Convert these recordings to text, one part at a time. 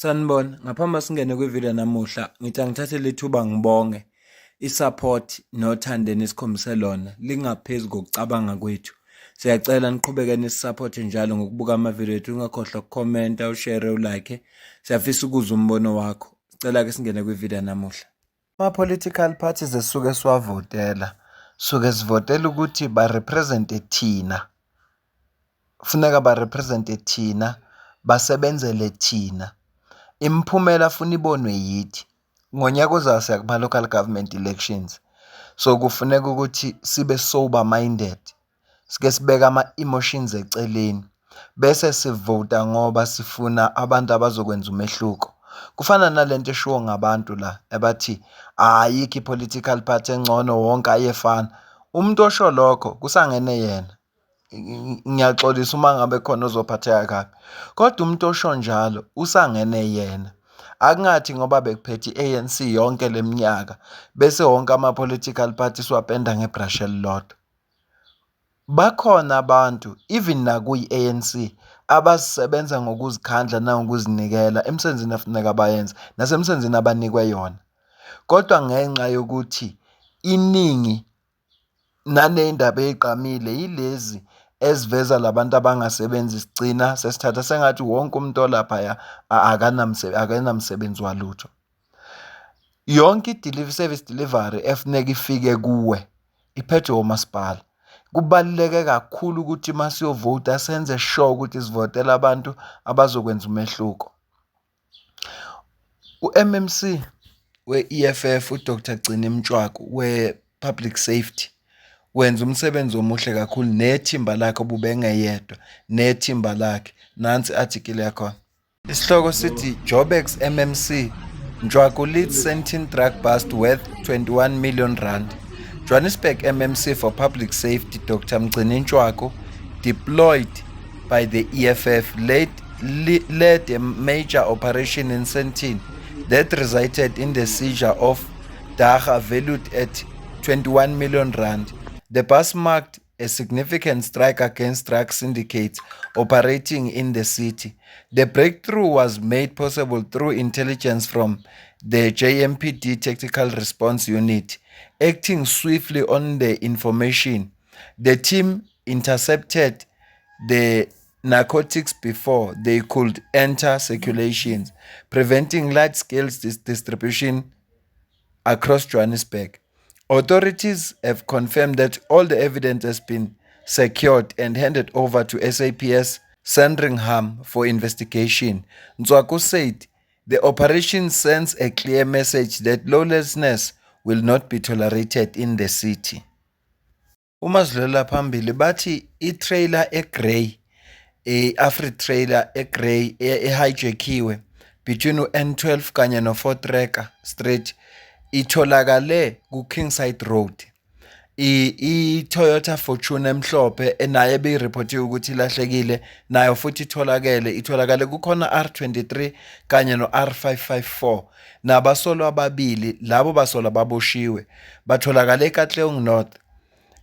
Sanibona, ngaphambi singene kwivideo namuhla, ngithi angithathe lethuba ngibonge i-support nothando enisikhombise lona lingaphezu kokucabanga kwethu. Siyacela niqhubeke nisisupport njalo ngokubuka amavidiyo ethu, ungakhohlwa ukukhomenta, ushare, ulike. Siyafisa ukuzwa umbono wakho. Sicela ke singene kwivideo namuhla. Ama-political parties esisuke siwavotela, suke sivotela ukuthi ba-represent-e thina. Kufuneka ba-represent-e thina, basebenzele thina. Imiphumela funa ibonwe yithi. Ngonyaka ozayo siya kuma-local government elections, so kufuneka ukuthi sibe sober minded, sike sibeke ama-emotions eceleni bese sivota ngoba sifuna abantu abazokwenza umehluko. Kufana nalento eshiwo ngabantu la abathi ayikho i-political party engcono wonke ayefana. Umuntu osho lokho kusangene yena. Ngiyaxolisa uma ngabe khona ozophatheka kabi, kodwa umuntu osho njalo usangene yena. Akungathi ngoba bekuphethe i-A_N_C yonke le minyaka bese wonke ama-political party siwapenda ngebrashi elilodwa. Bakhona abantu even nakuyi-A_N_C abasebenza ngokuzikhandla nangokuzinikela emsebenzini afuneka bayenze nasemsebenzini abanikwe yona. Kodwa ngenxa yokuthi iningi naney'ndaba ey'gqamile yilezi eziveza la bantu abangasebenzi sigcina sesithatha sengathi wonke umuntu olaphaya akanamsebenzi walutho. Yonke i-service delivery efuneka ifike kuwe iphethwe omasipala. Kubaluleke kakhulu ukuthi uma siyovota senze sure ukuthi sivotela abantu abazokwenza umehluko. U-M_M_C we-E_F_F u-Doctor Gcini Mtshwaku we-Public Safety wenza umsebenzi omuhle kakhulu nethimba lakhe obubengeyedwa nethimba lakhe. Nansi i-article yakhona. Isihloko sithi Joburg's M_M_C Mtshwaku leads Sandton drug bust worth 21 million rand. Johannesburg M_M_C for Public Safety Dr. Mgcini Mtshwaku deployed by the E_F_F led a major operation in Sandton that resulted in the seizure of dagga valued at 21 million rand. The bust marked a significant strike against drug syndicates operating in the city. The breakthrough was made possible through intelligence from the J_M_P_D Tactical Response Unit. Acting swiftly on the information, the team intercepted the narcotics before they could enter circulation, preventing large-scale distribution across Johannesburg. Authorities have confirmed that all the evidence has been secured and handed over to S_A_P_S Sandringham for investigation. Ntswaku said the operation sends a clear message that lawlessness will not be tolerated in the city. Uma sidlulela phambili bathi i-trailer e-grey, i-Afri trailer e-grey e-hijackiwe between u-N12 kanye no-Voortrekker Street itholakale ku-Kingside Road. I-Toyota Fortuner emhlophe nayo ebiripothiwe ukuthi ilahlekile nayo futhi itholakele, itholakale kukhona R23 kanye no-R554 nabasolwa ababili, labo basolwa baboshiwe batholakale eKatlehong North.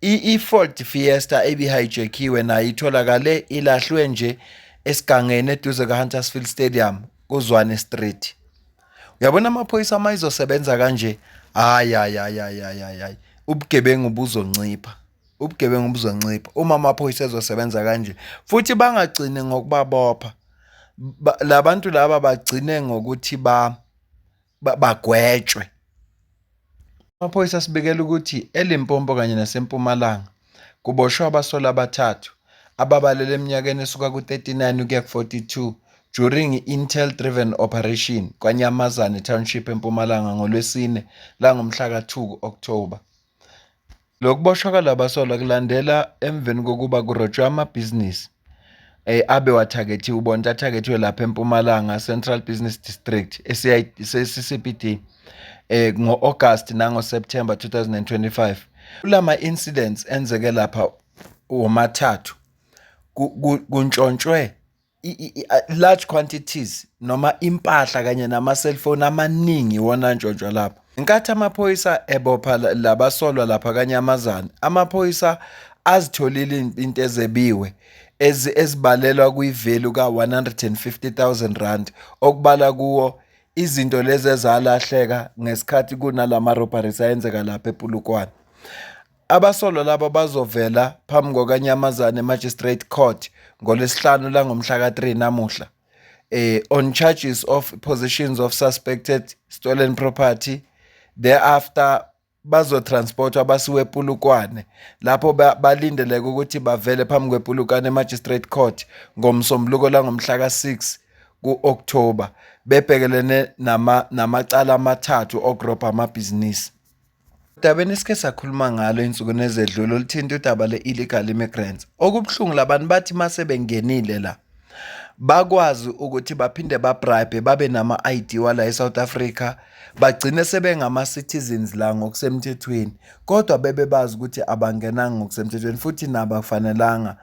I-Ford Fiesta ebi-hijackiwe nayo itholakale ilahlwe nje esigangeni eduze ka-Huntersfield Stadium kuZwane Street. Uyabona amaphoyisa uma izosebenza kanje, hhayi hhayi hhayi hhayi hhayi hhayi hhayi, ubugebengu buzoncipha, ubugebengu buzoncipha uma amaphoyisa ezosebenza kanje futhi bangagcini ngokubabopha. La bantu laba bagcine ngokuthi bagwetshwe. Amaphoyisa asibikela ukuthi eLimpopo kanye naseMpumalanga kuboshwe abasolwa abathathu ababalelwa eminyakeni esuka ku-39 ukuya ku-42 during i-intel driven operation KwaNyamazane Township eMpumalanga ngoLwesine langomhla ka-2 October. Lokuboshwa kwalabasolwa kulandela emveni kokuba kurojwe amabhizinisi abe wathakethiwe ubonke athakethiwe lapha eMpumalanga Central Business District CBD ngo-August nango-September 2025. Kulama incidents enzeke lapha womathathu kuntshontshwe large quantities noma impahla kanye nama-cellphone amaningi iwona antshontshwa lapha. Ngenkathi amaphoyisa ebopha labasolwa lapha KaNyamazane, amaphoyisa azitholile into ezebiwe. Ezibalelwa kwi-value ka-R150 000, okubala kuwo izinto lezi ezalahleka ngesikhathi kunalama robberies ayenzeka lapha ePolokwane. Abasolwa laba bazovela phambi koKanyamazane Magistrate Court ngoLwesihlanu langomhla ka-3, namuhla, on charges of possessions of suspected stolen property. Thereafter bazotransportwa basiwe ePolokwane, lapho balindeleke ukuthi bavele phambi kwePolokwane Magistrate Court ngoMsombuluko langomhla ka-6 ku-October, bebhekelene namacala amathathu okurobha amabhizinisi. Udabeni esike sakhuluma ngalo ey'nsukwini ezedlule oluthinta udaba le-illegal immigrants. Okubuhlungu, labantu bathi mase bengenile la, bakwazi ukuthi baphinde ba-bribe, babe nama-ID wala e-South Africa, bagcine sebengama-citizens la ngokusemthethweni, kodwa bebe bazi ukuthi abangenanga ngokusemthethweni futhi nabo akufanelanga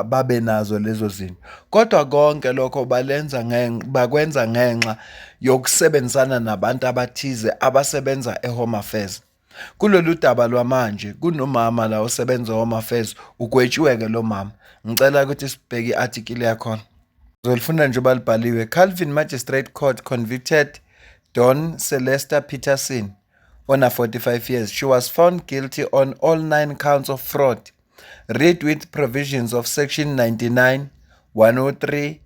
babe nazo lezo zinto. Kodwa konke lokho balenza bakwenza ngenxa yokusebenzisana nabantu abathize abasebenza e-Home Affairs. Kulolu daba lwamanje kunomama la osebenza e-Home Affairs, ugwetshiwe-ke lo mama. Ngicela ukuthi sibheke i-article yakhona. Ngizolifunda njengoba libhaliwe. Calvin Magistrate Court convicted Don Celesta Peterson, ona 45 years. She was found guilty on all nine counts of fraud, read with provisions of Section 99, 103,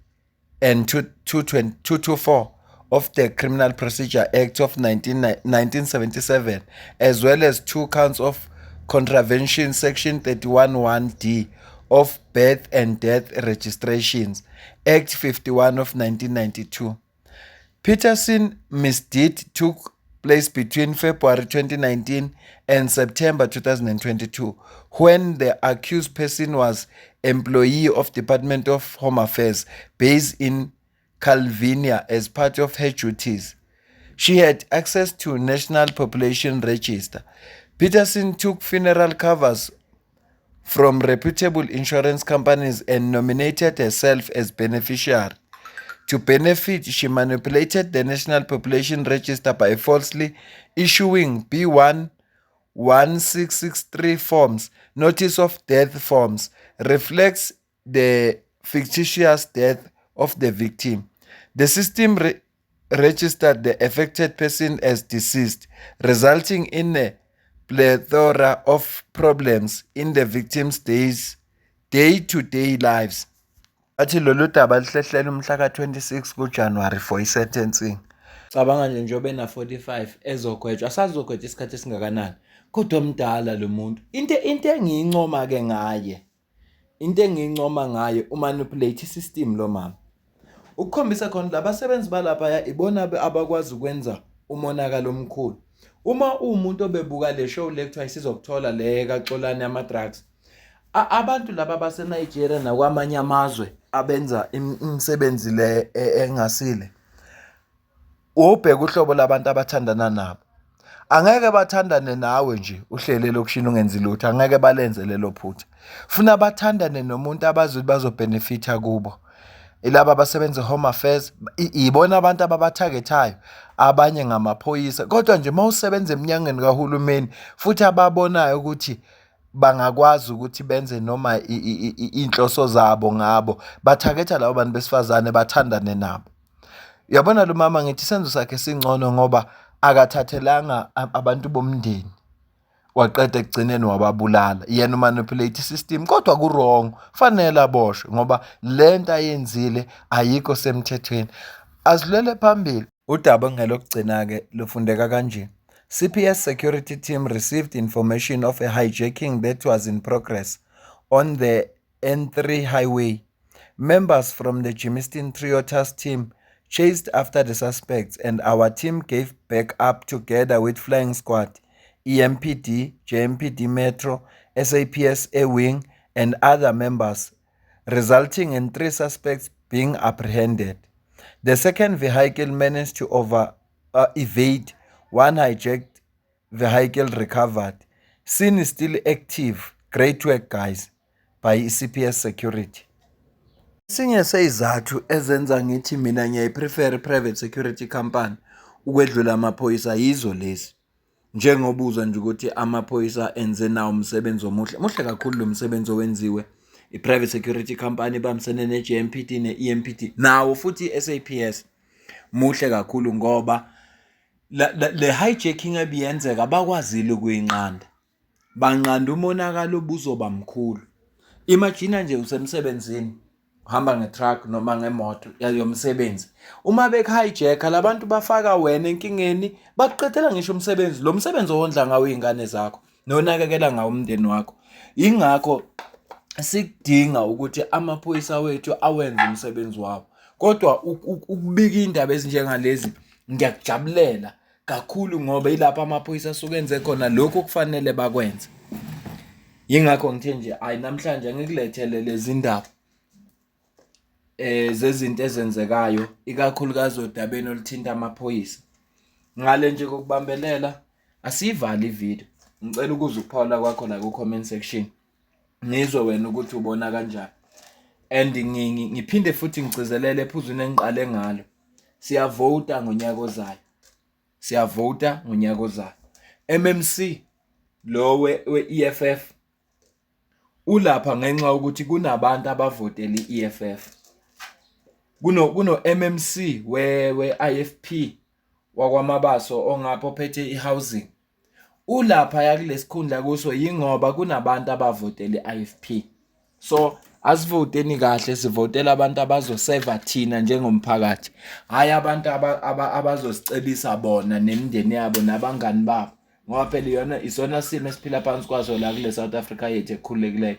and 224 of the Criminal Procedure Act of 1977, as well as two counts of contravention Section 31(1)(d) of Birth and Death Registrations Act 51 of 1992. Peterson misdeed took place between February 2019 and September 2022, when the accused person was employee of Department of Home Affairs based in Calvinia. As part of her duties, she had access to National Population Register. Peterson took funeral covers from reputable insurance companies and nominated herself as beneficiary. To benefit, she manipulated the National Population Register by falsely issuing B1 1663 forms, notice of death forms, reflects the fictitious death of the victim. The system registered the affected person as deceased, resulting in a plethora of problems in the victims' day-to-day lives. Athi lolu daba lihlehlela umhla ka-26 kuJanuwari for i-sentencing. Cabanga nje, njengoba ena-45 ezogwetshwa, asazogwetshwa isikhathi esingakanani, kodwa mdala lo muntu. Into engiyincoma-ke ngaye, into engiyincoma ngaye, u-manipulate i-system lo mama. Ukukhombisa khona labasebenzi balaphaya ibona abakwazi ukwenza umonakalo omkhulu. Uma uwumuntu obebuka le show le kuthiwa isizokuthola, le kaXolani yama-drugs, abantu laba base-Nigeria nakwamanye amazwe abenza imisebenzi le engasile, ubheka uhlobo labantu abathandana nabo. Angeke bathandane nawe nje uhleli elokishini ungenzi lutho, angeke balenze lelo phutha. Funa bathandane nomuntu abazi ukuthi bazo-benefit-a kubo. Ilaba abasebenza e-Home Affairs, ibona abantu ababathakethayo, abanye ngamaphoyisa. Kodwa nje uma usebenza eminyangweni kahulumeni futhi ababonayo ukuthi bangakwazi ukuthi benze noma iy'nhloso zabo ngabo, bathaketha labo bantu besifazane bathandane nabo. Uyabona lo mama, ngithi isenzo sakhe singcono ngoba akathathelanga abantu bomndeni, waqeda ekugcineni wababulala. Yena u-manipulate i-system, kodwa ku-wrong, fanele aboshwe ngoba lento ayenzile ayikho semthethweni. Asidlulele phambili. Udaba okungelokugcina-ke lufundeka kanje. CPS security team received information of a hijacking that was in progress on the N3 highway. Members from the Germiston Trio Task Team chased after the suspects and our team gave backup together with Flying Squad, EMPD, JMPD Metro, SAPS A Wing and other members, resulting in three suspects being apprehended. The second vehicle managed to evade, one hijacked vehicle recovered. Scene is still active. Great work, guys, by CPS Security. Esinye seyizathu ezenza ngithi mina ngiyayi-prefer i-private security company ukwedlula amaphoyisa yizo lezi. Njengoba uzwa nje ukuthi amaphoyisa enze nawo umsebenzi omuhle, muhle kakhulu lo msebenzi owenziwe. i-private security company ibambisene ne-JMPD ne-EMPD nawo futhi i-SAPS muhle kakhulu ngoba le hijacking ebiyenzeka bakwazile ukuyinqanda. Banqanda umonakalo obuzoba mkhulu. Imagine nje usemsebenzini uhamba nge-truck noma ngemoto yomsebenzi uma bekuhijacka labantu bafaka wena enkingeni bakuqedela ngisho umsebenzi lo msebenzi owondla ngawo iy'ngane zakho nonakekela ngawo umndeni wakho yingakho sikudinga ukuthi amaphoyisa wethu awenze umsebenzi wawo kodwa ukubika iy'ndaba ezinjengalezi ngiyakujabulela kakhulu ngoba ilapho amaphoyisa asuke enze khona lokhu okufanele bakwenze. Yingakho ngithe nje ayi namhlanje angikulethele lezi ndaba eh zezinto ezenzekayo ikakhulukazi odabeni oluthinta amaphoyisa. Ngale nje kokubambelela asiyivale ivideo. Ngicela ukuzwa ukuphawula kwakho la ku-comment section. Ngizwe wena ukuthi ubona kanjani. And ngiphinde futhi ngigcizelele ephuzwini engiqale ngalo. Siyavota ngonyaka ozayo. Siyavota ngonyaka ozayo. MMC lo we-EFF ulapha ngenxa yokuthi kunabantu abavotela i-EFF. Kuno kuno MMC we we-IFP wakwaMabaso ongapha ophethe i-housing. Ulaphaya kulesikhundla kuso yingoba kunabantu abavotela i-IFP. So asivoteni kahle sivotela abantu abazoseva thina njengomphakathi, hhayi abantu abazosicebisa bona nemindeni yabo nabangani babo. Ngoba phela iyona isona simo esiphila phansi kwaso la kule South Africa yethu ekhululekileyo.